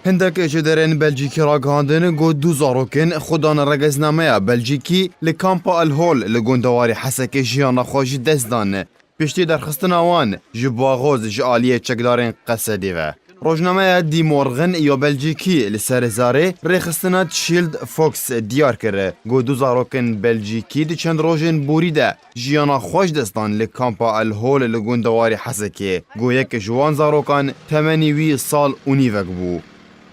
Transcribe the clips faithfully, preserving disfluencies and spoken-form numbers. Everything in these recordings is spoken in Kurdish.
Hindek ji derên Belcîkî ragihandin ku du zarokên xwe dan regeznameya Belcîkî li kampa El Hol li gundewarî Hesekê jiyana xwe ji dest dan. Piştî derxistina wan ji Boğoz ji aliyê çekdarên Qesedê ve. Rojnameya Die Morgen ya Belcîkî li ser zarê rêxistina Schild Fox diyar kir ku du zarokên Belcîkî di çend rojên borî de jiyana xwe ji dest dan li kampa El Hol li gundewarî Hesekê, ku yek ji wan zarokan temenî wî sal û nîvek bû.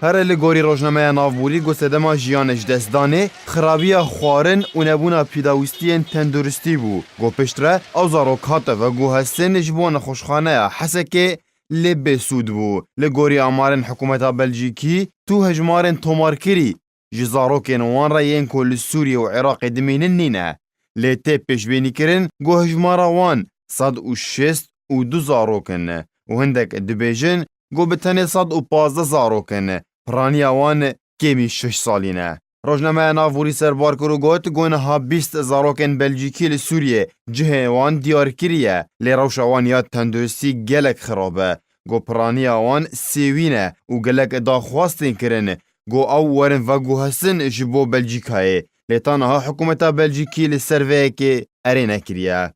Here li gorî rojnameya navborî, ku sedema jiyan ji destdanê xirabiya xwarin û nebûna pîdawîstiyên tenduristî bû, ku piştre ew zarok hate veguhestin ji bo nexweşxaneya Hesekê lê bêsûd bû. Li gorî amarên hikûmeta Belcîkî, tu hejmarên tomarkirî ji zarokên wan re yên ku li Sûriyê û Iraqê dimînin nîne. Lê tê pêşbînîkirin ku hejmara wan sed û şêst û du zarok in û hindek dibêjin ku bi tenê sed û pazdeh zarok in, piraniya wan kêmî şeş salî ne. Rojnameya navborî serbar kir û got ku niha bîst zarokên Belcîkî li Sûriyê cihê wan diyar kiriye, lê rewşa wan ya tenduristî gelek xirab e. Ku piraniya wan sêwî ne û gelek daxwaz tên kirin ku ew werin veguhestin ji bo Belcîkayê. Lê ta niha hikûmeta Belcîkî li ser vê yekê erê nekiriye.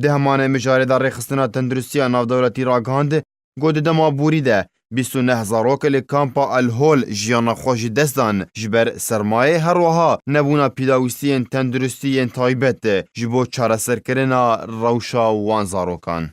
Di heman mijarê de rêxistina tenduristiya navdewletî ragihand ku di dema borî de bîst û neh zarok li kampa El Hol jiyana xwe ji dest dan ji ber sermayê, her wiha nebûna pîdawîstiyên tenduristî yên taybet ji bo çareserkirina rewşa wan zarokan.